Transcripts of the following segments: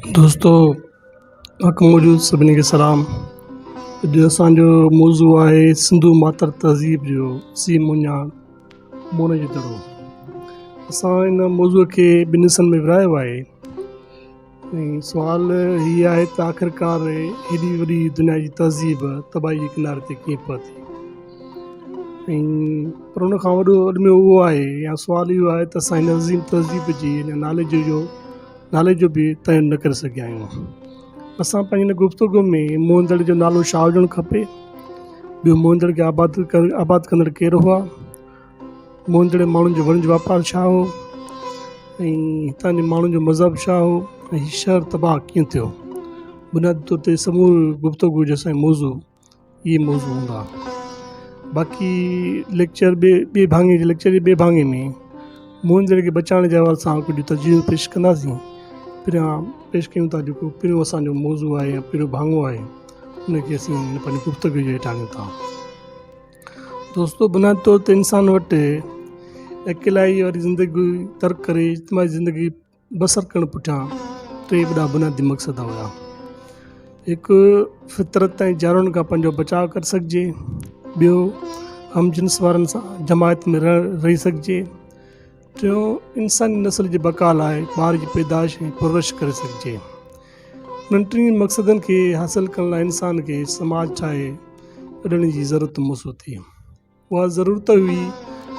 دوستو حق موجود سڀني کي سلام اڄ اسان جو موضوع آهي سنڌو ماتر تهذيب جو سي مڃاڻ موهن جو دڙو. اسان ان موضوع کي ٻن حصن ۾ ورهايو آهي ۽ سوال هي آهي ته آخرڪار هيڏي وڏي دنيا جي تهذيب تباهي جي ڪناري تي ڪيئن پهتي ۽ پر ان کان وڏو الميو اهو آهي يا سوال اهو آهي ته اسان هن عظيم تهذيب جي هن نالي جو نالي جو به تعين نه ڪري سگهيا آهيون. اسان پنهنجي هن گفتگو ۾ موهندڙ جو نالو ڇا هجڻ کپي، ٻيو موهندڙ کي آباد آباد ڪندڙ ڪير هئا، موهندڙ ماڻهن جو وڻج واپار ڇا هو ۽ هتان جي ماڻهن جو مذهب ڇا هو ۽ هي شهر تباهه ڪيئن ٿيو. بنيادي طور تي سموري گفتگو جو اسان جو موضوع اهي موضوع هوندا. باقي ليڪچر ٻئي ٻئي ڀاڱي جي ليڪچر جي ٻئي ڀاڱي ۾ موهن دڙي کي بچائڻ جي حوالي سان ڪجهه تجويزون پيش ڪنداسين. پهريان پيش ڪيون ٿا جيڪو پهريون اسان جو موضوع آهي يا پهريون ڀاڱو آهي ان کي اسين پنهنجي گفتگو جي هيٺ آڻيون ٿا. دوستو بنيادي طور تي انسان وٽ اڪيلائي واري زندگي ترڪ ڪري اجتماعي زندگي بسر ڪرڻ پٺيان ٽي وڏا بنيادي مقصد هيا. هڪ فطرت ۽ جانورن کان پنهنجو بچاء ڪري سگهجي، ٻيو هم جنس وارن سان جماعت ۾ رهي سگهجي، ٽيون انساني نسل جي بقا لاء ٻار جي پيدائش ۽ پرورش ڪري سگهجي. انهن ٽنهي مقصدن کي حاصل ڪرڻ لاء انسان کي سماج ٺاهي اڏڻ جي ضرورت محسوس ٿي. اها ضرورت هئي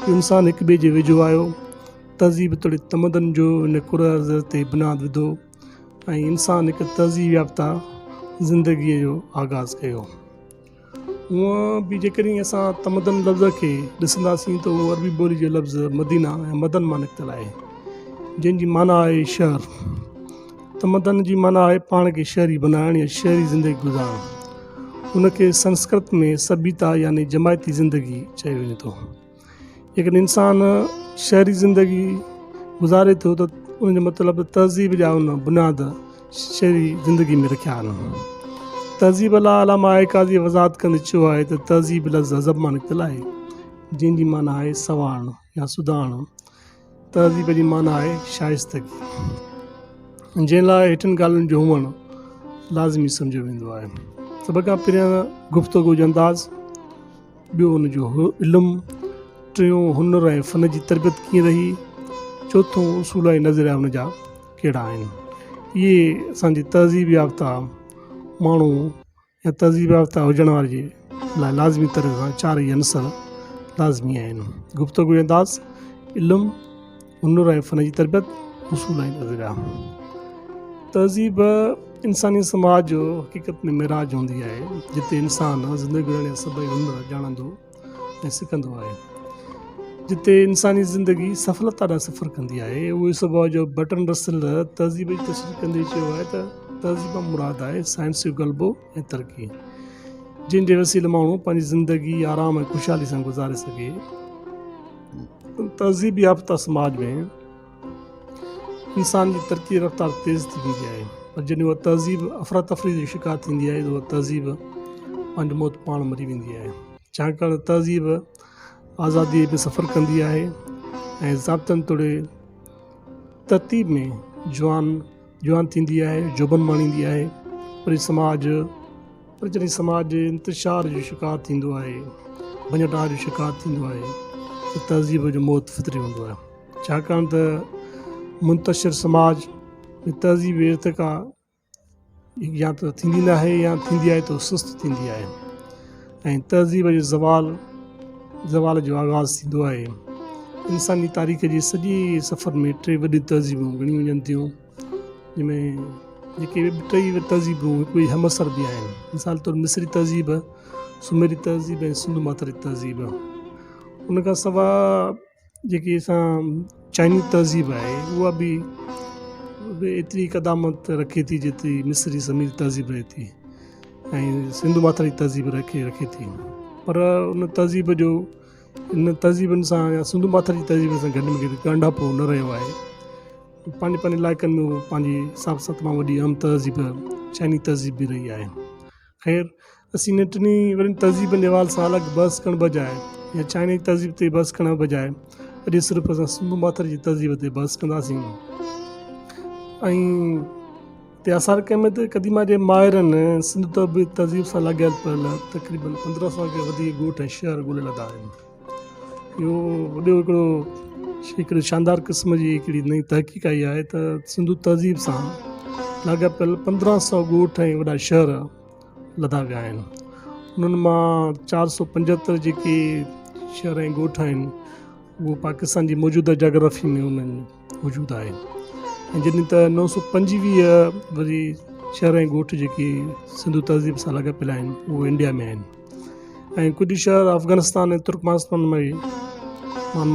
جو انسان هڪ ٻئي جي ويجهو آيو، تهذيب توڙي تمدن جو هن ڪره ارض تي بنياد وڌو ۽ انسان هڪ تهذيب يافته زندگيء جو آغاز ڪيو. هونء به جيڪڏهن اسان تمدن لفظ کي ڏسنداسين ته اهو عربي ٻولي جي لفظ مدينه يا مدن مان نڪتل آهي، جنهن جي معنيٰ آهي شهر. تمدن جي معنيٰ آهي پاڻ کي شهري بنائڻ يا شهري زندگي گذارڻ. ان کي سنسڪرت ۾ سڀيتا يعني جماعتي زندگي چيو وڃي ٿو. جيڪڏهن انسان شهري زندگي گذاري ٿو ته ان جو مطلب تهذيب جا ان بنياد شهري زندگي ۾ رکيا آهن. تهذيب لاء علامه آء قاضي وضاحت ڪندي چيو آهي ته تهذيب لفظ هذب مان نڪتل آهي، جنهن جي معنيٰ آهي سنوارڻ يا سڌارڻ. تهذيب جي معنيٰ آهي شائستگي، جنهن لاء هيٺين ڳالهين جو هئڻ لازمي سمجهيو ويندو آهي. سڀ کان پهريان گفتگو جو انداز، ٻيو ان جو علم، ٽيون هنر ۽ فن جي تربيت ڪيئن رهي، چوٿون اصول ۽ نظريا ان جا ڪهڙا آهن. اهي اسان جي تهذيب يافته ماڻهو يا تهذيب يافته هجڻ واري جي لاء لازمي طرح سان چارئي عنصر لازمي آهن، گفتگو جو انداز، علم، هنر ۽ فن جي تربيت، اصول ۽ نظريا. تهذيب انساني سماج جو حقيقت ۾ معراج هوندي آهي، جتي انسان زندگي گذارڻ جا سڀئي هنر ڄاڻندو ۽ سکندو آهي. جتي انساني زندگي سڦلتا ڏانهن سفر ڪندي آهي. اهو ئي سبب آهي جو برٽن رسل تهذيب جي تشريح ڪندي چيو آهي ته تهذيب مان مراد آهي سائنس جو غلبو ۽ ترقي، جنهن جي وسيلي ماڻهو پنهنجي زندگي آرام ۽ خوشحالي سان گذاري سگهي. تهذيب يافته سماج ۾ انسان جي ترقي جي رفتار تيز ٿي ويندي آهي، پر جڏهن اها تهذيب افراتفري جو شڪار ٿيندي آهي ته اها تهذيب پنهنجو موت پاڻ مري ويندي آهي. ڇاڪاڻ ته تهذيب آزاديء ۾ سفر ڪندي آهي ۽ ضابطن توڙي ترتيب ۾ جوان جوان ٿيندي آهي، جوڀن ماڻيندي آهي، پر سماج پر جڏهن سماج انتشار جو شڪار ٿيندو آهي، ڀڃ ڊاهه جو شڪار ٿيندو آهي ته تهذيب جو موت فطري هوندو آهي. ڇاڪاڻ ته منتشر سماج ۾ تهذيبي ارتقا يا ته ٿيندي ناهي يا ٿيندي آهي ته سست ٿيندي آهي ۽ تهذيب جي زوال زوال جو آغاز ٿيندو آهي. انساني تاريخ جي سڄي سفر ۾ ٽي وڏيون تهذيبون ڳڻيون وڃن ٿيون، جن ۾ جيڪي ٽئي تهذيبون هڪ ٻئي همعصر به آهن. مثال طور مصري تهذيب، سميري تهذيب ۽ سنڌو ماٿري تهذيب. ان کان سواء جيڪي اسان چائني تهذيب آهي اها به ايتري قدامت رکي ٿي جيتري مصري سميري تهذيب رهي ٿي ۽ سنڌو ماٿري تهذيب رکي رکي ٿي پر ان تهذيب جو ان تهذيبن سان يا سنڌو ماٿري جي تهذيب سان گهٽ ۾ گهٽ ڳانڍاپو نه رهيو آهي. پنهنجي پنهنجي علائقن ۾ اهو پنهنجي حساب سان تمام وڏي اهم تهذيب چائني تهذيب به رهي آهي. خير، اسين انهن ٽنهي وڏين تهذيبن جي حوالي سان الڳ بحث ڪرڻ بجاء يا چائني تهذيب تي بحث ڪرڻ بجاء اڄ صرف اسان سنڌو ماٿر جي تهذيب تي بحث ڪنداسين ۽ هتي آثار قديمه جي ماهرن سنڌو تهذيب سان لاڳاپيل پيل تقريبن 1500 کان وڌيڪ ڳوٺ ۽ شهر ڳولي لڌا آهن. اهو وڏو هڪڙو هڪڙي شاندار قسم جي هڪڙي نئين تحقيق آئي آهي ته سنڌو تهذيب سان لاڳاپيل 1500 ڳوٺ ۽ وڏا شهر لڌا ويا آهن. انهن مان 475 جيڪي شهر ۽ ڳوٺ آهن اهو پاڪستان جي موجوده جاگرافي ۾ انهن موجود آهي ۽ جڏهن ته 925 وري شهر ۽ ڳوٺ جيڪي سنڌو تهذيب سان لاڳاپيل آهن اهو انڊيا ۾ آهن ۽ ڪجهه شهر افغانستان ۽ ترڪمانستان ۾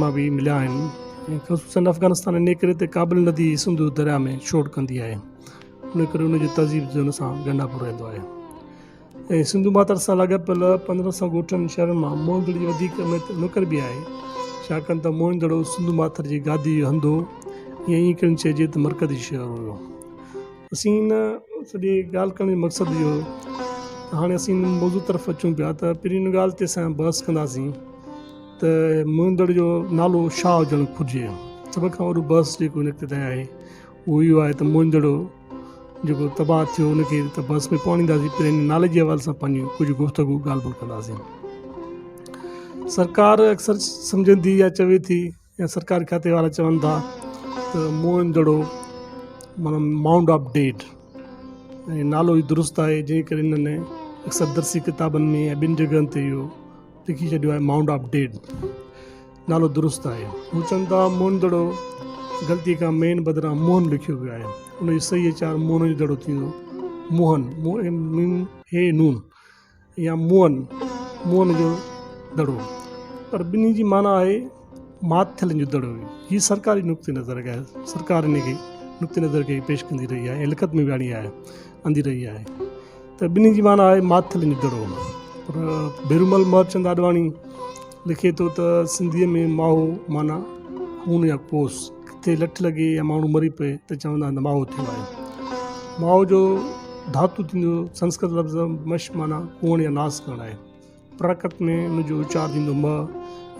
مان به مليا آهن ۽ خصوصن افغانستان ان ڪري ته ڪابل ندي سنڌو دريا ۾ ڇوڙ ڪندي آهي ان ڪري ان جي تهذيب جو ان سان ڳنڍاپو رهندو آهي ۽ سنڌو ماتر سان لاڳاپيل 1500 ڳوٺن شهرن مان موهن دڙي جي وڌيڪ اهميت ان ڪري به آهي ڇاڪاڻ ته موهن دڙو سنڌو ماٿر جي گادي جو هنڌ هو يا ائين کڻي چئجي ته مرڪزي شهر هيو. اسين ان سڄي ڳالهه ڪرڻ جو مقصد اهو هو ته هاڻي اسين ان موضوع طرف اچون پيا ته پهرين ان ڳالهه تي اسان بحث ڪنداسين ته موهن دڙي جو نالو ڇا هجڻ گهرجي. سڀ کان وڏو بحث جيڪو هن وقت تائين آهي اهو اهو آهي ته موهن دڙو جيڪو تباهه ٿيو ان کي ته بحث ۾ پوء آڻينداسين پر ان نالي جي حوالي سان پنهنجي ڪجهه گفتگو ڳالهه ٻولهه ڪنداسين. سرڪار اڪثر سمجهندي يا چوي ٿي يا سرڪاري کاتي وارا چون ٿا ته موهن دڙو معنيٰ مائونڊ آف ڊيڊ ۽ نالو ئي درست آهي جنهن ڪري انهن اڪثر درسي ڪتابن ۾ يا ٻين جڳهن تي اهو لکي ڇڏيو آهي مائونڊ آف ڊيڊ نالو درست آهي. هو چون ٿا موهن دڙو غلطيء کان مين بدران موهن لکيو ويو آهي. ان جو صحيح اچار موهن جو دڙو ٿيندو. موهن، م ه نون، يا موهن، موهن جو دڙو. پر ٻنهي جي معنيٰ آهي مات ٿيلن جو دڙو. هي سرڪاري نقطي نظر آهي. سرڪار ان کي نقطي نظر کي پيش ڪندي رهي آهي ۽ لکت ۾ به آڻي آهي آندي رهي آهي. ته ٻنهي جي معنيٰ آهي ماٿلين جو دڙو. پر ڀيرومل مهرچند آڏواڻي لکي ٿو ته سنڌيء ۾ ماهو معنيٰ خون يا ڪوس، ڪٿي لٺ لڳي يا ماڻهو مري پئي ته چوندا آهن ته ماهو ٿيو آهي. ماهو جو ڌاتو ٿيندو سنسڪرت لفظ مش معنيٰ ڪوڻ يا ناس ڪرڻ آهي. پراڪرت ۾ ان جو اچار ٿيندو مه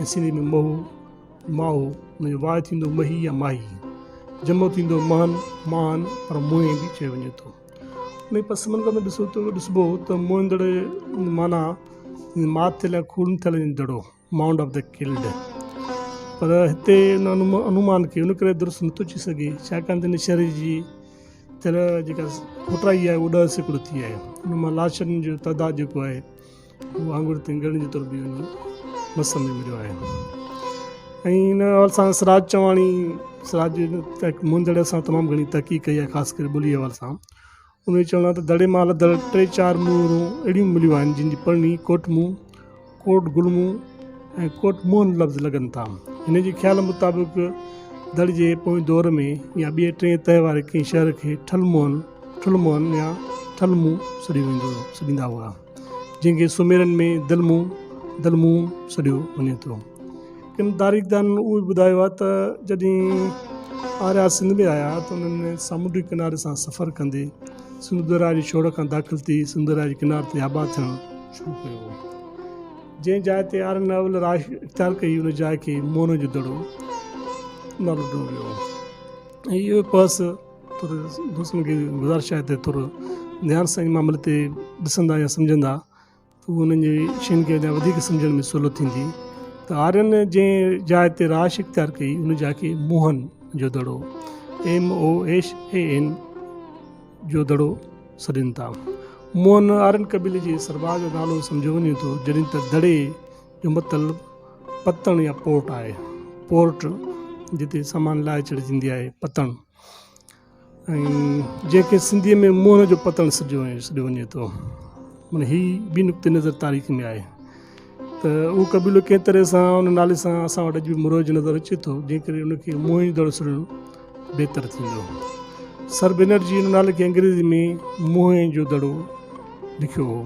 ۽ سنڌي ۾ مهو، ماهو، ان جو واء ٿيندو مهي يا ماهي. جمع ٿيندو مهن، ماهن پر موهين به چيو وڃي ٿو. انهيء پس منظر ۾ ڏسو ته ڏسبو ته موهن دڙي معنيٰ مات ٿيل يا خون ٿيل جو دڙو، Mound of the Killed. پر هتي ان انومان کي ان ڪري درست نٿو چئي سگهي ڇاڪاڻ ته هن شهر جي ٿيل جيڪا کوٽائي آهي اها 10% ٿي آهي. ان مان لاشن جو تعداد جيڪو آهي اهو آڱر تي ڳڻڻ جيترو به وڃي مس ۾ مليو آهي. ۽ ان حوالي سان سراج چواڻي سراج موهن دڙي سان تمام گهڻي تحقيق ڪئي آهي خاص ڪري ٻولي جي حوالي سان. ان جو چوڻ آهي ته دڙي مان لڌل ٽي چار مهرون اهڙيون مليون آهن جن جي پڙهڻي ڪوٽ منهن، ڪوٽ گل منهن ۽ ڪوٽ منهن لفظ لڳن ٿا. هن جي خيال مطابق دڙي جي پوئين دور ۾ يا ٻئي ٽئين تهه واري ڪنهن شهر کي ٺل منهن، ٺل منهن يا ٺل منهن سڏيو ويندو سڏيندا هئا. جنهن کي سميرن ۾ دلمون، دلمون، سڏيو وڃي ٿو. ڪن تاريخدانن اهو به ٻڌايو آهي ته جڏهن آريا سنڌ ۾ آيا ته انهن سامونڊي ڪناري سان سفر ڪندي سنڌو درياء جي ڇوڙ کان داخل ٿي سنڌو درياء جي ڪناري تي آباد ٿيڻ شروع ڪيو هو. جنهن جاء تي آرين اول رهائش اختيار ڪئي ان جاء کي موهن جو دڙو نالو ڏنو ويو هو ۽ اهو بحث ٿورو دوستن کي گذارش آهي ته ٿورو ڌيان سان ان معاملي تي ڏسندا يا سمجهندا ته اهو انهن جي شين کي اڃا وڌيڪ سمجهڻ ۾ سولو ٿيندي ته آرين جنهن جاء تي رهائش اختيار ڪئي ان جاء کي موهن جو دڙو MOHAN جو دڙو سڏين ٿا. موهن آرين قبيلي جي سربراهه جو نالو سمجهيو وڃي ٿو جڏهن ته دڙي جو مطلب پتڻ يا پورٽ آهي. پورٽ جتي سامان لاهي چڙهي ٿيندي آهي پتڻ ۽ جنهن کي سنڌيء ۾ موهن جو پتڻ سڏيو سڏيو وڃي ٿو. معنيٰ هي ٻي نقطي نظر تاريخ ۾ آهي ته اهو قبيلو ڪنهن طرح سان ان نالي سان اسان وٽ اڄ به مروج نظر اچي ٿو جنهن ڪري ان کي موهن جو دڙو سڏڻ بهتر ٿيندو. سر بينرجي ان نالي کي انگريزي ۾ موهن جو دڙو لکيو هو.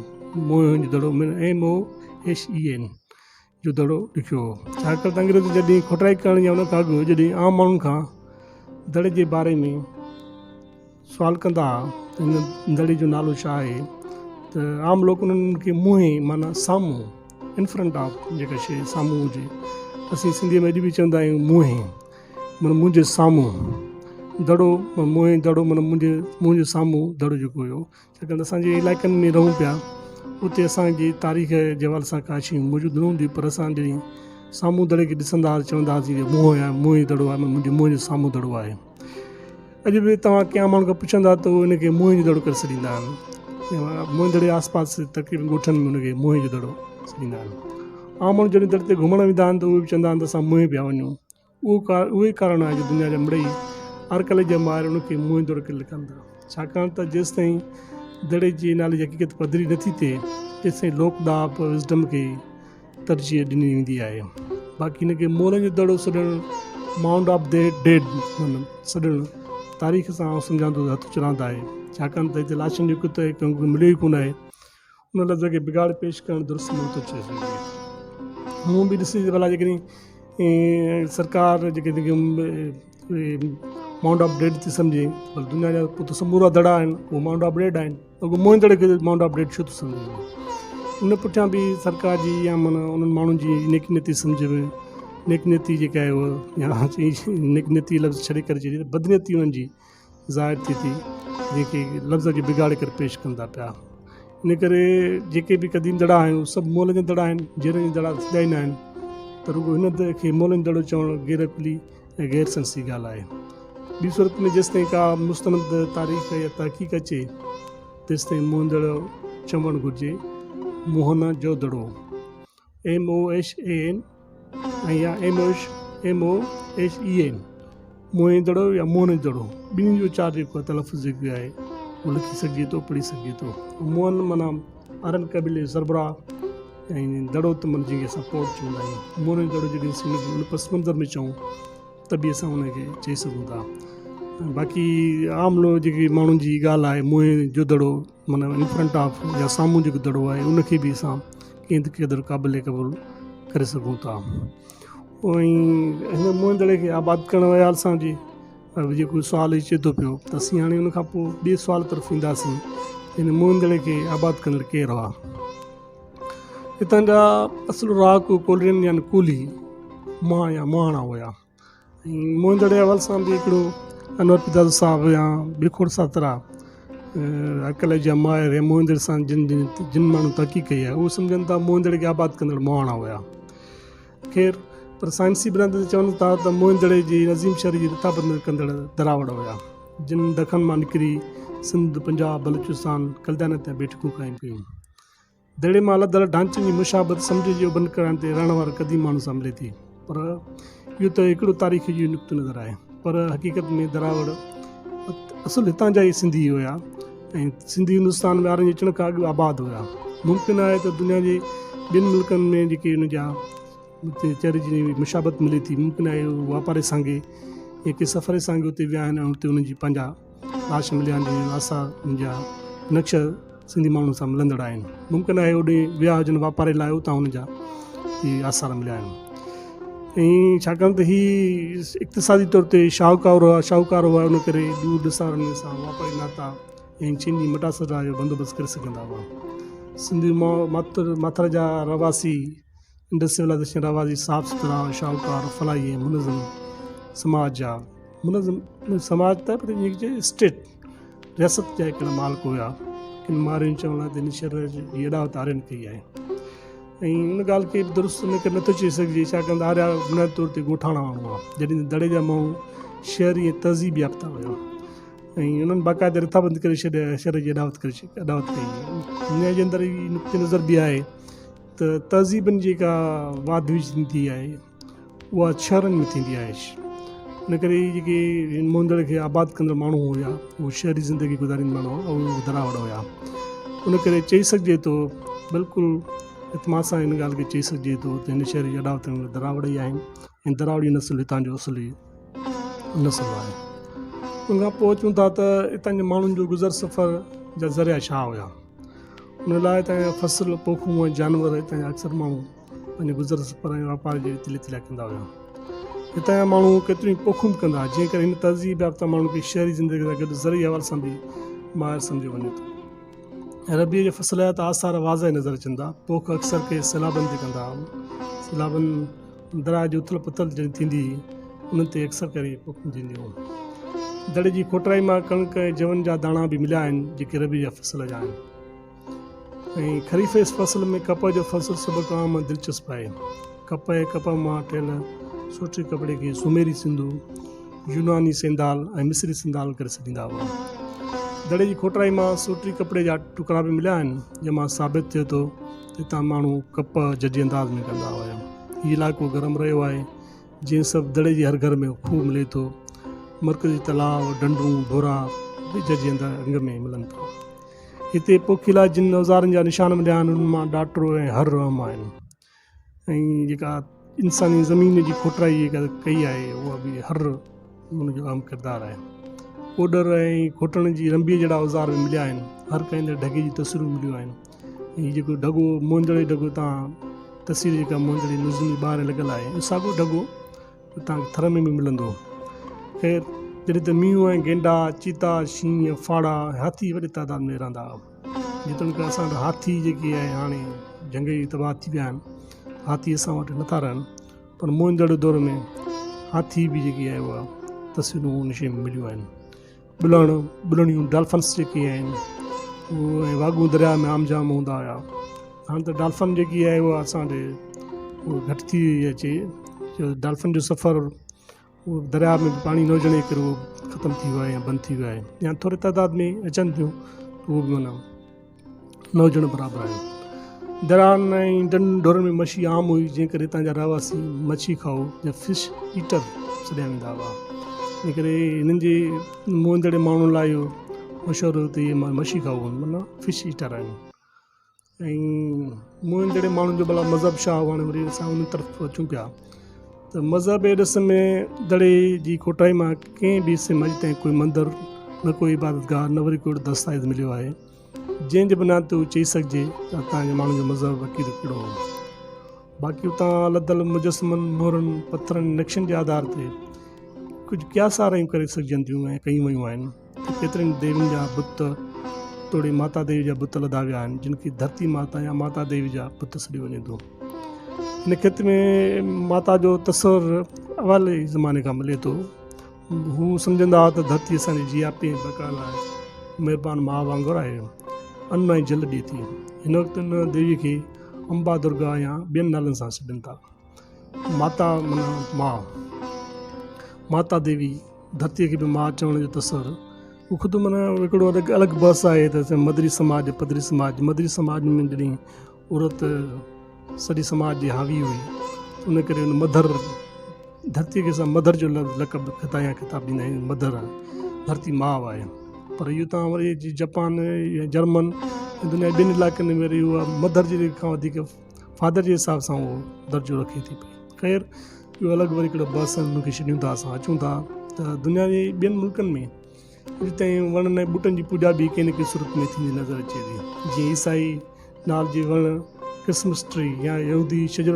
موهن جو دڙو MOHEN جو دڙو لکيو هو. ڇاڪاڻ ته انگريز جڏهن کوٽائي ڪرڻ يا ان کان اڳ جڏهن عام ماڻهن کان دڙي جي باري ۾ سوال ڪندا ها ته هن دڙي جو نالو ڇا آهي ته عام لوڪ انهن کي منهين معنيٰ سامهون ان فرنٽ آف جيڪا شيء سامهون هجي اسين سنڌيء ۾ اڄ به چوندا آهيون منهين معنيٰ منهنجي سامهون دڙو موهين دڙو معنيٰ منهنجي منهن جي سامهون دڙو جيڪو هيو ڇاڪاڻ ته اسان جي علائقن ۾ رهون پيا اتي اسان جي تاريخ جي حوالي سان ڪا شيء موجود نه هوندي پر اسان جڏهن سامهون دڙي کي ڏسندا هئاسين چوندا هئاسين هي منهن آهي منهن جو دڙو آهي منهنجي منهن جي سامهون دڙو آهي اڄ به توهان ڪنهن ماڻهو کان پڇندا ته اهو ان کي موهن جو دڙو ڪري سڏيندا آهن موهن دڙي جي آس پاس تقريبن ڳوٺن ۾ ان کي موهن جو دڙو سڏيندا آهن عام ماڻهو جڏهن دڙي تي گهمڻ ويندا آهن ته اهي به چوندا آهن ته اسان موهين پيا وڃون اهو ڪار اهو ئي ڪارڻ آهي جو دنيا جا مڙئي آرڪيالاجي جا ماهر ان کي موهن دڙو ڪري لکن ٿا ڇاڪاڻ ته جيستائين دڙي جي نالي جي حقيقت پڌري نٿي ٿئي تيستائين لوڪ ڏاهپ Wisdom کي ترجيح ڏني ويندي آهي باقي هن کي مورن جو دڙو سڏڻ مائونڊ آف the dead معنيٰ سڏڻ تاريخ سان آئون سمجهان ٿو ته هٿ چراند آهي ڇاڪاڻ ته هتي لاشن جو ڪتو ڪنهن کي مليو ئي ڪونه آهي ان لفظ کي بگاڙ پيش ڪرڻ درست نه ٿو چئي سگهجي مون به ڏسي ڀلا جيڪڏهن سرڪار جيڪي مائونڊ آف ڊيڊ ٿي سمجهي پر دنيا جا پوء سمورا دڙا آهن اهي مائونڊ آف ڊيڊ آهن اڳو موهن دڙي کي مائونڊ آف ڊيڊ ڇو ٿو سمجهيو وڃي ان پٺيان به سرڪار جي يا معنيٰ انهن ماڻهن جي نيڪ نيتي سمجهه ۾ نيڪ نيتي جيڪا آهي اها يا نيڪ نيتي لفظ ڇڏي ڪري چئجي ته بدنيتي انهن جي ظاهر ٿئي ٿي جيڪي لفظ کي بگاڙي ڪري پيش ڪن ٿا پيا ان ڪري جيڪي به قديم دڙا آهن اهي سڀ مولن جا دڙا آهن جيرن جا دڙا ٿيندا ئي نه آهن ته رڳو هن کي مولن جو دڙو چوڻ غير عقلي ۽ غير سائنسي ڳالهه آهي. ٻي صورت ۾ جيستائين ڪا مستند تاريخ يا تحقيق اچي تيستائين موهن دڙو چوڻ گهرجي موهن جو دڙو، MOHAN، ۽ يا MOHEN، موهن دڙو يا موهن جو دڙو ٻنهي جو اچار جيڪو آهي تلفظ جيڪو آهي اهو لکي سگهجي ٿو پڙهي سگهجي ٿو. موهن معنيٰ آرين قبيلي جو سربراهه ۽ دڙو ته معنيٰ جنهن کي اسان پورٽ چوندا آهيون. موهن جو دڙو جڏهن اسين ان پس منظر ۾ چئون ته به اسان ان کي چئي سگهون ٿا. باقي عام لوگ جيڪي ماڻهن جي ڳالهه آهي موهن جو دڙو معنيٰ ان فرنٽ آف يا سامهون جيڪو دڙو آهي ان کي به اسان ڪنهن قدر قابل قبول ڪري سگهون ٿا. ۽ هن موهن دڙي کي آباد ڪرڻ واري حال سان جي جيڪو سوال اچي ٿو پيو ته اسين هاڻي ان کان پوء ٻئي سوال طرف اينداسين ته هن موهن دڙي کي آباد ڪندڙ ڪير هئا. هتان جا اصل رهاڪو ڪولهين يعني ڪولهي مهاڻ يا مهاڻا هيا ۽ موهن دڙي حوالي سان به هڪڙو انور پيرزادو صاحب يا ٻي کوڙ ساترا عقل جا ماهر يا موهن دڙي سان جن جن جن ماڻهن تحقيق ڪئي آهي اهو سمجهن ٿا موهن دڙي کي آباد ڪندڙ مهاڻا هيا. خير پر سائنسي بنياد تي چون ٿا ته موهن دڙي جي عظيم شهر جي رٿابندي ڪندڙ دراوڙ هيا جن دکن مان نڪري سنڌ، پنجاب، بلوچستان، ڪلداني تائين بيٺڪون قائم ڪيون. دڙي مان لڌل ڍانچن جي مشابهت سمنڊ جي اڀن ڪنارن تي رهڻ وارن قديم ماڻهن سان ملي ٿي پر اهو ته هڪڙو تاريخ جو نقطو نظر آهي پر حقيقت ۾ دراوڙ اصل هتان جا ئي سنڌي هيا ۽ سنڌي هندستان ۾ آرين جي اچڻ کان اڳ آباد هيا. ممڪن آهي ته دنيا جي ٻين ملڪن ۾ جيڪي ان جا اتي چهري جي مشابهت ملي ٿي ممڪن آهي اهي واپاري سانگي يا ڪنهن سفر سانگي اتي ويا آهن ۽ اتي انهن جي پنهنجا لاش مليا آهن جن جا آثار انهن جا نقش سنڌي ماڻهن سان ملندڙ آهن ممڪن آهي اوڏي ويا هجن واپاري لاء اتان انهن جا اهي آثار مليا آهن ۽ ڇاڪاڻ ته هي اقتصادي طور تي شاهوڪار هئا شاهوڪار هئا ان ڪري ڏور ڏسارن سان واپاري ناتا ۽ چين جي مٽاسٽا جو بندوبست ڪري سگهندا هئا سنڌي ماٿر جا رهواسي انڊس سولائيزيشن رهواسي صاف سٿرا شاهوڪار فلاحي ۽ منظم سماج جا منظم سماج ته پر ائين چئجي اسٽيٽ رياست جا هڪڙا مالڪ هيا ڪن ماهرين چوڻ آهي ته هن شهر جي اڏاوت آرين ڪئي آهي ۽ ان ڳالهه کي به درست ان ڪري نٿو چئي سگهجي ڇاڪاڻ ته آريا بنيادي طور تي ڳوٺاڻا ماڻهو هئا جڏهن ته دڙي جا ماڻهو شهري ۽ تهذيب يافته هيا ۽ انهن باقاعده رٿابندي ڪري شهر جي اڏاوت ڪري اڏاوت ڪئي دنيا جي اندر هي نقطي نظر به آهي ته تهذيبن جي جيڪا واڌ ويجهه ٿيندي آهي اها شهرن ۾ ٿيندي آهي ان ڪري هي جيڪي هن موهندڙ کي آباد ڪندڙ ماڻهو هيا اهي شهري زندگي گذاريندڙ ماڻهو هئا اهي دراوڙ هيا ان ڪري چئي سگهجي ٿو بلڪل اعتماد سان هن ڳالهه کي چئي سگهجي ٿو ته هن شهر جي اڏاوت ۾ دراوڙ ئي آهن ۽ دراوڙي نسل هتان جو اصلي نسل آهي ان کان پوء اچون ٿا ته هتان جي ماڻهن جو گذر سفر جا ذريعا ڇا هيا ان لاء هتان جا فصل پوکون ۽ جانور هتان جا اڪثر ماڻهو پنهنجي گذر سفر ۽ واپار جي ريتي ليتي لاء ڪندا هيا. هتان جا ماڻهو ڪيتريون ئي پوکون به ڪندا هئا، جنهن ڪري هن تهذيب يافته ماڻهن کي شهري زندگي سان گڏ زرعي حوالي سان به ماهر سمجهيو وڃي ٿو. ربيع جي فصل جا ته آثار واضح نظر اچن ٿا. پوک اڪثر ڪري سيلابن تي ڪندا هئا. سيلابن درياء جي اٿل پٿل جڏهن ٿيندي هئي، انهن تي اڪثر ڪري پوکون ٿينديون هيون. دڙي جي کوٽرائي مان ڪڻڪ ۽ جون جا داڻا به مليا آهن، جيڪي ربيع جا فصل جا آهن. ۽ خريف جي فصل ۾ ڪپهه جو فصل سڀ کان اهم ۽ دلچسپ آهي. ڪپهه ۽ ڪپهه مان ٺهيل سوٽي ڪپڙي کي سميري سنڌو، يوناني سيندال ۽ مصري سندال ڪري سڏيندا هئا. دڙي جي کوٽرائي مان سوٽي ڪپڙي جا ٽڪرا به مليا آهن، جنهن مان ثابت ٿئي ٿو ته هتان ماڻهو ڪپهه ججهي انداز ۾ ڪندا هيا. هي علائقو گرم رهيو آهي، جنهن سبب دڙي جي هر گهر ۾ کوهه ملي ٿو. مرڪزي تلاء، ڍنڍون، ڍورا به ججهي انگ ۾ ملن ٿا. هتي پوکي لاء جن اوزارن جا نشان مليا آهن، انهن مان ڏاٽرو ۽ هر اهم آهن. ۽ جيڪا انساني زمين جي کوٽرائي جيڪا ڪئي آهي اها به هر ان جو اهم ڪردار آهي. ڪوڏر ۽ کوٽڻ جي رنبيء جهڙا اوزار به مليا آهن. هر ڪنهن تي ڍڳي جون تصويرون مليون آهن. ۽ هي جيڪو ڍڳو موهنجڙي ڍڳو تان تصوير جيڪا موهنجڙي ميوزيم جي ٻاهر لڳل آهي اهو ساڳيو ڍڳو تان ٿر ۾ به ملندو. خير جڏهن ته مينهون ۽ گينڊا، چيتا، شينهن، ڦاڙها ۽ هاٿي وڏي تعداد ۾ رهندا هئا. جيتوڻيڪ اسان وٽ هاٿي جيڪي آهي هاڻي جهنگ جي تباهه ٿي ويا آهن هاٿي اسان وٽ نٿا رهن پر موهنجڙي دور ۾ هاٿي به جيڪي آهي اها تصويرون ان شيء ۾ مليون آهن ٻلهڻ ٻلهڻيون ڊالفنس جيڪي آهن اهو ۽ واڳون درياء ۾ عام جام هوندا هيا هاڻي ته ڊالفن جيڪي آهي اها اسان ڏي گهٽ ٿي اچي ڊالفن جو سفر اهو درياء ۾ به پاڻي نه هجڻ جي ڪري اهو ختم ٿي ويو آهي يا بند ٿي ويو آهي يا ٿوري تعداد ۾ اچن ٿيون اهو به معنيٰ نه هجڻ برابر آهي دريائن ۽ ڍنڍن ڍورن ۾ مڇي عام هئي جنهن ڪري هتان جا رهواسي مڇي کائو يا فش ايٽر سڏيا ويندا هئا ان ڪري هنن جي موهندڙي ماڻهن لاء اهو مشهور هو ته اهي مڇي کائو آهن معنيٰ فش ايٽر آهن ۽ موهن جهڙي ماڻهن جو ڀلا مذهب ڇا هو هاڻي وري اسان ان طرف اچون پيا ته مذهب جي ڏس ۾ دڙي جي کوٽائي مان ڪنهن به حصي ۾ اڄ تائين ڪوئي مندر نه ڪوئي عبادت گاهه نه وري ڪو اهڙو دستاويز مليو آهي جنهن جي بنياد تي اهو چئي سگهجي ته اتان جي ماڻهن جو مذهب عقيدو ڪهڙو هو باقي اتان لڌل مجسمن مهرن پٿرن نقشن جي آڌار تي ڪجهه قياس آرائيون ڪري سگهجن ٿيون ۽ ڪيون ويون آهن ته ڪيترن ديوين جا بت توڙي ماتا ديوي جا بت لڌا ويا آهن، جن کي ڌرتي ماتا يا ماتا ديوي جا بت سڏيو وڃي ٿو. هن خطي ۾ ماتا جو تصور اوائلي زماني کان ملي ٿو. هو سمجهندا هئا ته ڌرتي اسان جي جياپي ۽ بقا لاء مهربان ماء وانگر آهي، ان ۽ جل ڏئي ٿي. هن وقت ان ديوي کي امبا درگا يا ٻين نالن سان سڏين ٿا. ماتا معنيٰ ماء، ماتا ديوي. ڌرتيء کي به ماء چوڻ جو تصور اهو خود معنيٰ هڪڙو الڳ الڳ بحث آهي ته مدري سماج پدري سماج مدري سماج ۾ جڏهن عورت سڄي سماج جي حاوي هئي ان ڪري ان مڌر ڌرتيء کي اسان مڌر جو لفظ لقب خطا يا خطاب ڏيندا آهيون مڌر آهي ڌرتي ماء آهي پر اهو تان وري جپان يا جرمن دنيا جي ٻين علائقن ۾ وري اها مڌر جي کان وڌيڪ فادر جي حساب سان اهو درجو رکي ٿي پئي خير اهو الڳ وري هڪڙو بحث آهي ان کي ڇڏيون ٿا اسان اچون ٿا ته دنيا جي ٻين ملڪن ۾ اڄ تائين وڻن ۽ ٻوٽن جي پوڄا به ڪنهن نه ڪنهن صورت ۾ ٿيندي نظر اچي ٿي جيئن عيسائي نال جي وڻ ڪرسمس ٽري يا يهودي شجر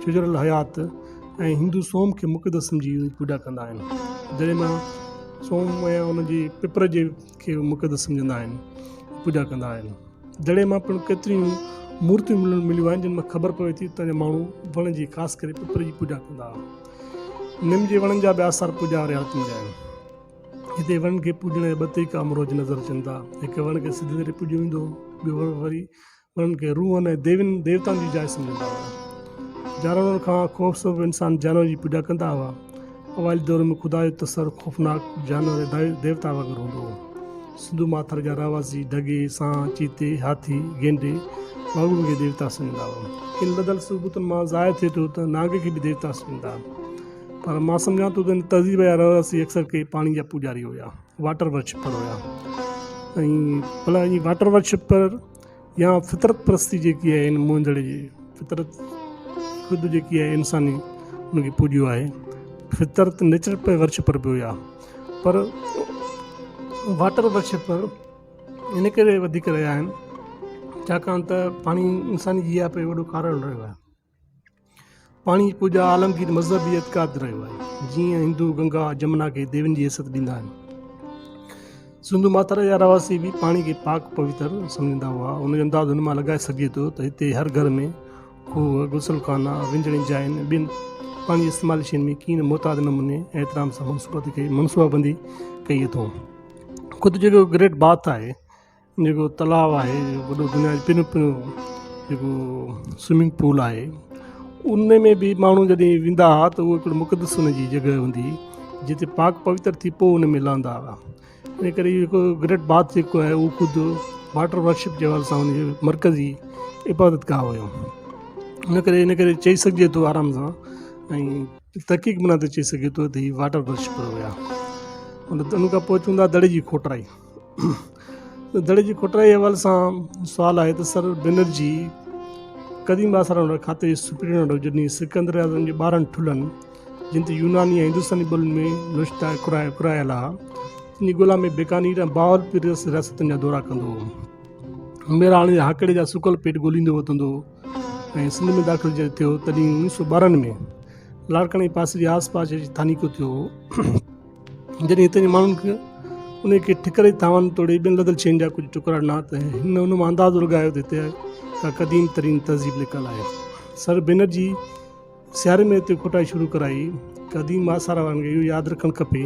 شجر الحيات ۽ هندو سوم کي مقدس سمجهي ان جي پوڄا ڪندا آهن جڏهن مان سوم ۽ ان جي پپر جي کي مقدس سمجهندا آهن پوڄا ڪندا آهن دڙي مان پڻ ڪيتريون مورتيون مليون آهن جن مان خبر پوي ٿي اتان جا ماڻهو وڻ جي خاص ڪري پپر جي پوڄا ڪندا هئا. نم جي وڻن جا به آثار پوڄا واري حالت ۾ مليا آهن. هتي وڻن کي پوڄڻ جا ٻه طريقا امروز نظر اچن ٿا. هڪ وڻ کي سڌي طرح پوڄيو ويندو هو، ٻيو وڻ وري وڻن کي روحن ۽ ديوين ديوتائن جي جاء سمجهندا هئا. جانورن کان خوف سبب انسان جانور جي پوڄا ڪندا هئا. اوائلي دور ۾ خدا جو تصور خوفناڪ جانور ۽ ديوتا وانگر هوندو هو. سنڌو ماٿر جا رهواسي ڍڳي، سانهه، چيتي، هاٿي، گينڊي، واڳون کي ديوتا سمجهندا هئا. ڪن لڌل ثبوتن مان ظاهر ٿئي ٿو ته نانگ کي به ديوتا سمجهندا هئا. پر مان سمجهان ٿو ته هن تهذيب جا رهواسي اڪثر ڪري پاڻي جا پوڄاري هيا، واٽر ورشپر هيا ۽ ڀلا ائين واٽر ورشپر يا فطرت پرستي جيڪي آهي ان موهنجڙي جي فطرت خود جيڪي آهي انساني ان کي پوڄيو آهي فطرت نيچر پي ورشپر به هيا پر واٽر ورشپر ان ڪري وڌيڪ رهيا آهن ڇاڪاڻ ته پاڻي انساني جياپي جو وڏو ڪارڻ رهيو آهي پاڻي جي پوڄا عالمگير مذهبي اعتقاد رهيو آهي، جيئن هندو گنگا، جمنا کي ديوين جي حيثيت ڏيندا آهن. سنڌو ماٿر جا رهواسي به پاڻي کي پاڪ پوتر سمجهندا هئا. ان جو اندازو هن مان لڳائي سگهجي ٿو ته هتي هر گهر ۾ کوهه، غسل خانا، وهنجڻ جي جاين ۽ ٻين پاڻي جي استعمالي شين ۾ ڪيئن نه محتاط نموني ۽ احترام سان منصوبابندي ڪئي اٿئون. خود جيڪو گريٽ باٿ آهي جيڪو تلاء آهي وڏو دنيا جو پهريون پهريون جيڪو سوئمنگ پول آهي ان ۾ به ماڻهو جڏهن ويندا هئا ته اهو هڪڙو مقدس ان جي جڳهه هوندي هئي جتي پاڪ پوتر ٿي پوء ان ۾ لهندا هئا ان ڪري اهو هڪ گريٽ باٿ جيڪو آهي اهو خود واٽر ورشپ جي حوالي سان ان جو مرڪزي عبادت گاهه هيو ان ڪري ان ڪري چئي سگهجي ٿو آرام سان ۽ تحقيق بنا تي چئي سگهجي ٿو ته هي واٽر ورشپر هيا ان کان پوء چوندا دڙي جي کوٽرائي دڙي جي کوٽرائي جي حوالي سان سوال آهي ته سر بينرجي قديم آثارن واري کاتي جي سپرنٽينڊنٽ جڏهن سڪندر اعظم جي 12 ٺلهن جن تي يوناني ۽ هندستاني ٻولين ۾ نوشتا ڪرايل ها تن جي ڳولا ۾ بيڪانير ۽ بهاولپور رياستن جا دورا ڪندو هو. ميراڻ جي هاڪڙي جا سڪل پيٽ ڳوليندو وتندو هو ۽ سنڌ ۾ داخل جڏهن ٿيو تڏهن 1912 ۾ لاڙڪاڻي پاسي جي آس پاس اچي ٿانيڪو ٿيو هو. جڏهن هتي جي ماڻهن کي انهي کي ٺڪر جي ٿانون توڙي ٻين لڌل شين جا ڪجهه ٽڪرا ڏنا ته هن ان مان اندازو لڳايو ته هتي ڪا قديم ترين تهذيب لڪل آهي. سر بينرجي سياري ۾ هتي کوٽائي شروع ڪرائي. قديم آثار وارن کي اهو ياد رکڻ کپي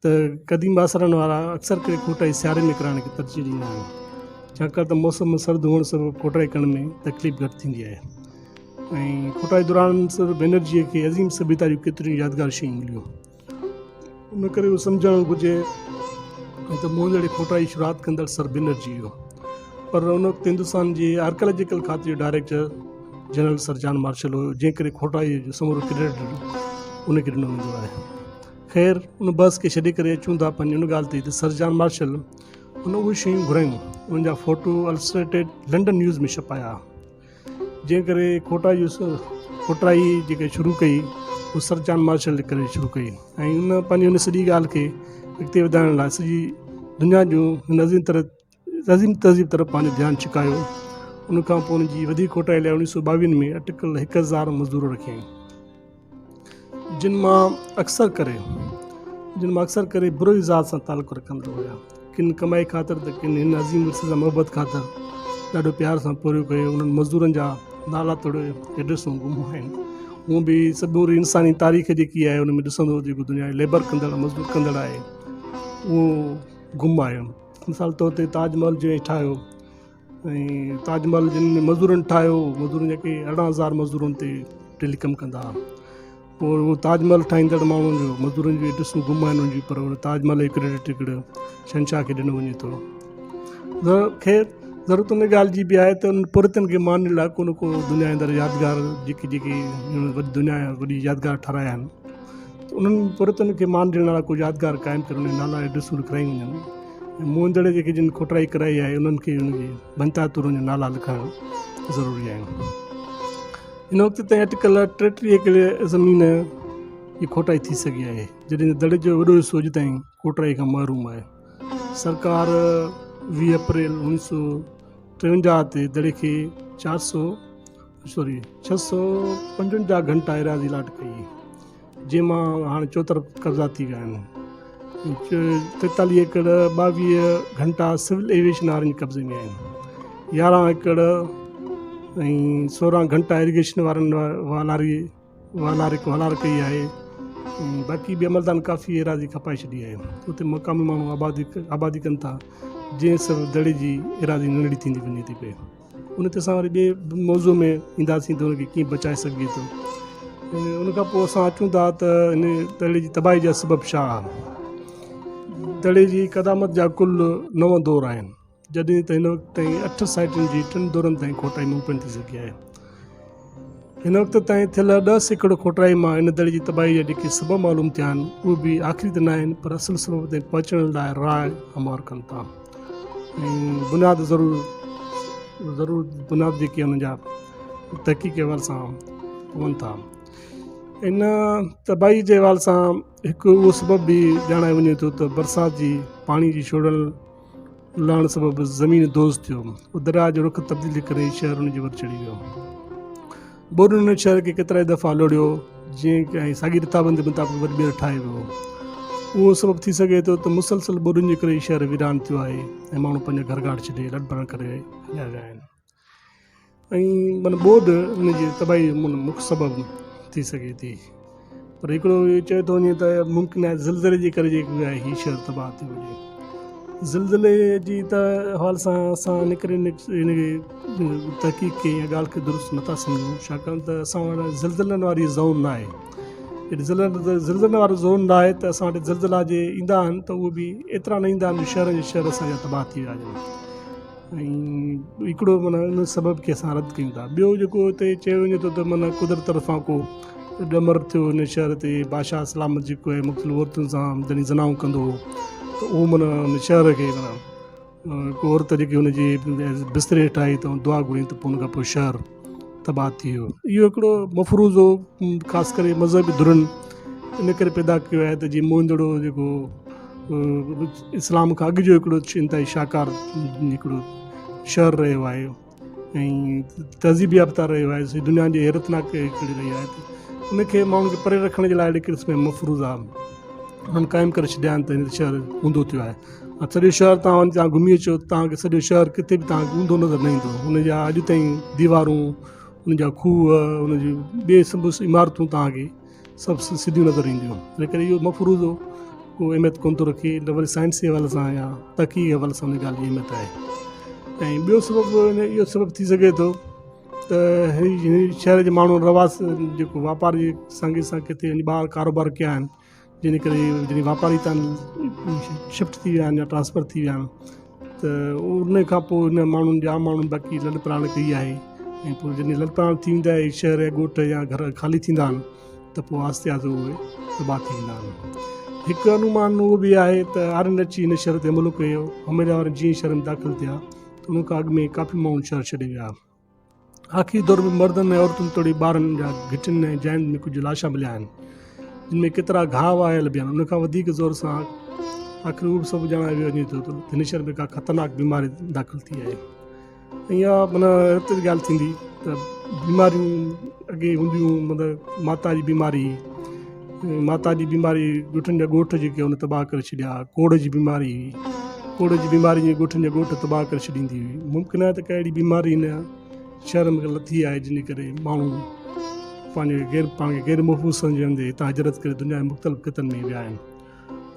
ته قديم آثارن وارا اڪثر ڪري کوٽائي سياري ۾ ڪرائڻ کي ترجيح ڏيندا آهن ڇاڪاڻ ته موسم سرد هئڻ سبب کوٽائي ڪرڻ ۾ تڪليف گهٽ ٿيندي آهي ۽ کوٽائي دوران سر بينرجي کي عظيم سڀيتا جون ڪيتريون يادگار شيون مليون. ان ڪري اهو سمجهڻ گهرجي ته موهن جهڙي کوٽائي شروعات ڪندڙ سر بينرجي هو پر ان وقت هندستان جي آرڪيالاجيڪل کاتي جو director general sir John Marshall هو جنهن ڪري کوٽائي جو سمورو ڪريڊٽ ان کي ڏنو ويندو آهي. خير ان بحث کي ڇڏي ڪري اچون ٿا پنهنجي ان ڳالهه تي ته سر جان مارشل ان اهي شيون گهرايون انهن جا فوٽو السٽريٽيڊ لنڊن نيوز ۾ ڇپايا. جنهن ڪري کوٽائي جو کوٽائي جيڪا شروع ڪئي اها سر جان مارشل جي ڪري شروع ڪئي ۽ ان پنهنجي ان سڄي ڳالهه کي اڳتي وڌائڻ لاء سڄي دنيا جون هن عظيم طرح عظيم تهذيب طرف پنهنجو ڌيان ڇڪايو ان کان پوء ان جي وڌيڪ کوٽائي لاء 1922 ۾ اٽڪل 1000 مزدور رکيائين جن مان اڪثر ڪري جن مان اڪثر ڪري بروهي ذات سان تعلق رکندڙ هيا. ڪن ڪمائي خاطر ته ڪن هن عظيم ورثي سان محبت خاطر ڏاڍو پيار سان پورهيو ڪيو. انهن مزدورن جا نالا توڙي ايڊريسون گم آهن. هونء به سموري انساني تاريخ جيڪي آهي ان ۾ ڏسندو جيڪو دنيا جي ليبر ڪندڙ مزدور ڪندڙ آهي اهو گم آهي. مثال طور تي تاج محل جنهن ٺاهيو ۽ تاج محل جن مزدورن ٺاهيو مزدورن جا ڪي 18,000 مزدورن تي ڊيلي ڪم ڪندا هئا پوء اهو تاج محل ٺاهيندڙ ماڻهن جو مزدورن جون ايڊريسون گم آهن انهن جون پر ان تاج محل جو ڪريڊٽ هڪڙو شهنشاهه کي ڏنو وڃي ٿو خير ضرورت ان ڳالهه جي به آهي ته انهن پورهيتن کي مان ڏيڻ لاء ڪو نه ڪو دنيا اندر يادگار جيڪي جيڪي وڏي دنيا جا وڏي يادگار ٺهرايا آهن ته انهن پورهيتن کي مان ڏيڻ لاء ڪو يادگار قائم ڪري انهن جا نالا ايڊريسون لکرايون وڃن ۽ موهن دڙي جيڪي جن کوٽرائي ڪرائي آهي انهن کي ان جي ڀڃتا طور ان جا نالا لکائڻ ضروري آهن. هن وقت تائين اٽڪل 33 ايڪڙ زمين جي کوٽائي ٿي سگهي آهي جڏهن ته دڙي جو وڏو حصو اڄ تائين کوٽرائي کان محروم آهي. سرڪار 20 اپريل 1953 تي دڙي کي چار سو سوري 655 گهنٽا ايراضي الاٽ ڪئي. جنهن مان هاڻي چوطرف قبضا ٿي ويا آهن. 43 ايڪڙ 22 گهنٽا سول ايويشن وارن جي قبضي ۾ آهن. 11 ايڪڙ ۽ 16 گهنٽا ايريگيشن وارن والاري والاري والار ڪئي آهي ۽ باقي به عملدارن ڪافي ايراضي کپائي ڇڏي آهي. اتي مقامي ماڻهو آبادي آبادي ڪن ٿا جنهن سبب دڙي جي ايراضي ننڍڙي ٿيندي وڃي ٿي پئي. ان تي اسان وري ٻئي موضوع ۾ اينداسين ته ان کي ڪيئن بچائي سگهجي ٿو ۽ ان کان پوء اسان اچون ٿا ته ان دڙي جي تباهي جا سبب ڇا آهن. دڙي جي قدامت جا ڪل 9 دور آهن جڏهن ته هن وقت تائين اٺ سائيٽن جي ٽن دورن تائين کوٽائي ممڪن ٿي سگهي آهي. هن وقت تائين ٿيل 10% کوٽائي مان ان دڙي جي تباهي جا جيڪي سبب معلوم ٿيا آهن اهي به آخري ته ناهن پر اصل سبب تائين پهچڻ لاء راء هموار ڪن ٿا ۽ بنياد ضرور ضرور بنياد جيڪي انهن جا تحقيق حوالي سان پون ٿا. ان تباهي جي حوالي سان هڪ اهو سبب به ڄاڻايو وڃي ٿو ته برسات جي پاڻي جي ڇوڙڻ لهڻ سبب زمين دوز ٿيو. درياء جو رخ تبديل ڪري شهر ان جي ور چڙهي ويو. ٻوڏ هن شهر کي ڪيترائي دفعا لوڙهيو، جنهن ۽ ساڳي رٿابندي مطابق وري ٻيهر ٺاهيو ويو. اهو سبب ٿي سگهي ٿو ته مسلسل ٻوڏن جي ڪري هي شهر ويران ٿيو آهي ۽ ماڻهو پنهنجا گهر گهاٽ ڇڏي لڏپلاڻ ڪري هليا ويا آهن ۽ معنيٰ ٻوڏ ان جي تباهي جو مک سبب ٿي سگهي ٿي. پر هڪڙو اهو چيو ٿو وڃي ته ممڪن آهي زلزلي جي ڪري جيڪو آهي هي شهر تباهه ٿيو هجي. زلزلي جي ته حوالي سان اسان ان ڪري ان کي تحقيق کي يا ڳالهه کي درست نٿا سمجهون ڇاڪاڻ ته اسان وٽ زلزلن واري زون نه آهي. جڏهن زلزلن وارو زون نه آهي ته اسان وٽ زلزلا جي ايندا آهن ته اهي به ايترا نه ايندا آهن جو شهرن جا شهر اسان جا تباهه ٿي ويا هجن. ۽ هڪڙو معنيٰ ان سبب کي اسان رد ڪيون ٿا ٻيو جيڪو هتي چيو وڃي ٿو ته معنيٰ قدرت طرفان ڪو ڏمر ٿيو هن شهر تي بادشاهه سلامت جيڪو آهي مختلف عورتن سان جڏهن زنائون ڪندو هو ته اهو معنيٰ هن شهر کي معنيٰ ڪو عورت جيڪي هن جي بستري هيٺ آئي ته دعا گهري ته پوء ان کان پوء شهر تباهه ٿي ويو اهو هڪڙو مفروضو خاص ڪري مذهبي ڌرين ان ڪري پيدا ڪيو آهي ته جيئن موهن دڙو جيڪو اسلام کان اڳ جو هڪڙو انتهائي شاهڪار هڪڙو شهر رهيو آهي ۽ تهذيب يافته رهيو آهي سڄي دنيا جي حيرتناڪ هڪڙي رهي آهي ان کي ماڻهن کي پري رکڻ جي لاء اهڙي قسم جا مفروضا انهن قائم ڪري ڇڏيا آهن ته هن شهر اونڌو ٿيو آهي ۽ سڄو شهر توهان وڃي توهان گهمي اچو توهان کي سڄو شهر ڪٿي به توهان کي اونڌو نظر نه ايندو ان جا اڄ تائين ديوارون ان جا کوهه ان جون ٻئي سڀ عمارتون توهان کي سڀ سڌيون نظر اينديون ان ڪري اهو مفروضو ڪو اهميت ڪونه ٿو رکي نه وري سائنس جي حوالي سان يا تحقيق جي حوالي سان ان ڳالهه جي اهميت آهي ۽ ٻيو سبب اهو سبب ٿي سگهي ٿو ته هن شهر جي ماڻهن رواس جيڪو واپار جي سانگي سان ڪٿي وڃي ٻاهر ڪاروبار ڪيا آهن جنهن جي ڪري جڏهن واپاري هتان شفٽ ٿي ويا آهن يا ٽرانسفر ٿي ويا آهن ته ان کان پوء ان ماڻهن جام ماڻهن باقي لڏ پلاڻ ڪئي آهي ۽ پوء جڏهن لڏ پلاڻ ٿي ويندا آهي شهر يا ڳوٺ يا گهر خالي ٿيندا آهن ته پوء آهستي آهستي اهي تباهه ٿي ويندا آهن هڪ انومان اهو به آهي ته آرين اچي هن شهر تي حملو ڪيو حملي وارا جيئن شهر ۾ داخل ٿيا ته ان کان اڳ ۾ ڪافي ماڻهو شهر ڇڏي ويا آخري دور ۾ مردن ۽ عورتن توڙي ٻارن جا گهٽين ۽ جاين ۾ ڪجهه لاشا مليا آهن، جن ۾ ڪيترا گهاء آيل به آهن. ان کان وڌيڪ زور سان آخر اهو به سبب ڄاڻايو وڃي ٿو ته هن شهر ۾ ڪا خطرناڪ بيماري داخل ٿي آهي ۽ اها معنيٰ حيرت جي ڳالهه ٿيندي ته بيماريون اڳي هونديون مطلب ماتا جي بيماري ماتا جي بيماري ڳوٺن جا ڳوٺ جيڪي ان تباهه ڪري ڇڏيا ڪوڙهه جي بيماري هئي ڪوڙهه جي بيماري جي ڳوٺن جا ڳوٺ تباهه ڪري ڇڏيندي هئي ممڪن آهي ته ڪا اهڙي بيماري هن شهر ۾ لٿي آهي جنهن جي ڪري ماڻهو پنهنجي غير پاڻ کي غير محفوظ سمجهندي هتان هجرت ڪري دنيا جي مختلف خطن ۾ ويا آهن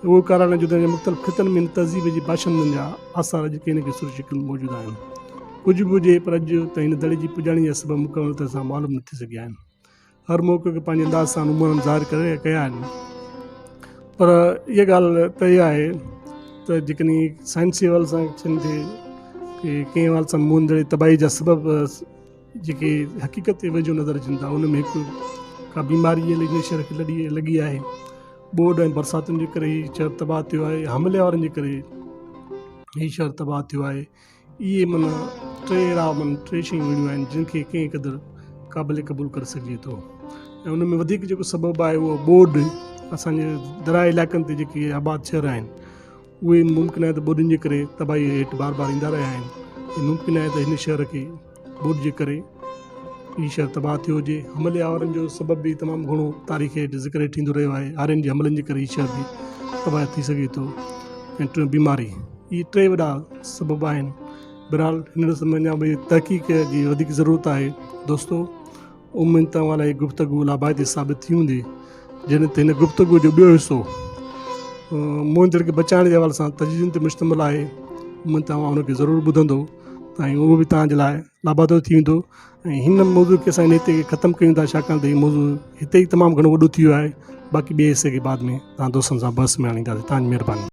اهو ڪارڻ آهي جو دنيا جي مختلف خطن ۾ هن تهذيب جي باشندن جا آثار اڄ ڪنهن نه ڪنهن صورت شڪل ۾ موجود آهن ڪجهه به هجي پر اڄ تائين هن دڙي جي پڄاڻي جا سبب مڪمل طرح سان معلوم نه ٿي سگهيا آهن هر موقعي کي پنهنجي انداز سان نمونن ظاهر ڪري ڪيا آهن پر اها ڳالهه طئي آهي ته جيڪڏهن سائنسي حوالي سان ٿين ٿي ڪي ڪنهن حوالي سان موهن جهڙي تباهي جا سبب جيڪي حقيقت تي ويجهو نظر اچن ٿا ان ۾ هڪ ڪا بيماري هن شهر کي لڏي لڳي آهي ٻوڏ ۽ برساتن جي ڪري هي شهر تباهه ٿيو آهي حملي وارن جي ڪري هي شهر تباهه ٿيو آهي اهي معنيٰ ٽي اهڙا معنيٰ ٽي شيون اهڙيون آهن جن کي ڪنهن قدر قابل قبول ڪري سگهجي ٿو ۽ ان ۾ وڌيڪ جيڪو سبب آهي اهو ٻوڏ اسانجي درياهي علائقن تي جيڪي آباد شهر آهن اهي ممڪن آهي ته ٻوڏن جي ڪري تباهي هيٺ بار بار ايندا رهيا آهن ۽ ممڪن آهي ته هن شهر کي ٻوڏ جي ڪري هي شهر تباهه ٿيو هجي حملي آورن جو سبب به تمام گهڻو تاريخ هيٺ ذڪر هيٺ ايندو رهيو آهي آرين جي حملن جي ڪري هي شهر به تباهه ٿي سگهي ٿو ۽ ٽيون بيماري اهي ٽي وڏا سبب آهن بهرحال هن ڏس ۾ اڃا به تحقيق جي وڌيڪ ضرورت آهي دوستو اميد ته اوهان لاء هي گفتگو لاڀائتي ثابت ٿي هوندي جڏهن ته هن گفتگو جو ٻيو حصو موهندڙ کي بچائڻ جي حوالي سان تجويزن تي مشتمل آهي اميد ته اوهان ان کي ضرور ٻڌندو ۽ اهو به توهان جي لاء لاڀائتو ٿي ويندو ۽ هن موضوع کي اسان هتي ختم ڪيون ٿا ڇاڪاڻ ته هي موضوع هتي ئي تمام گهڻو وڏو ٿي ويو آهي باقي ٻئي حصي کي بعد ۾ توهان دوستن سان بحث ۾ آڻينداسين توهان جي مهرباني.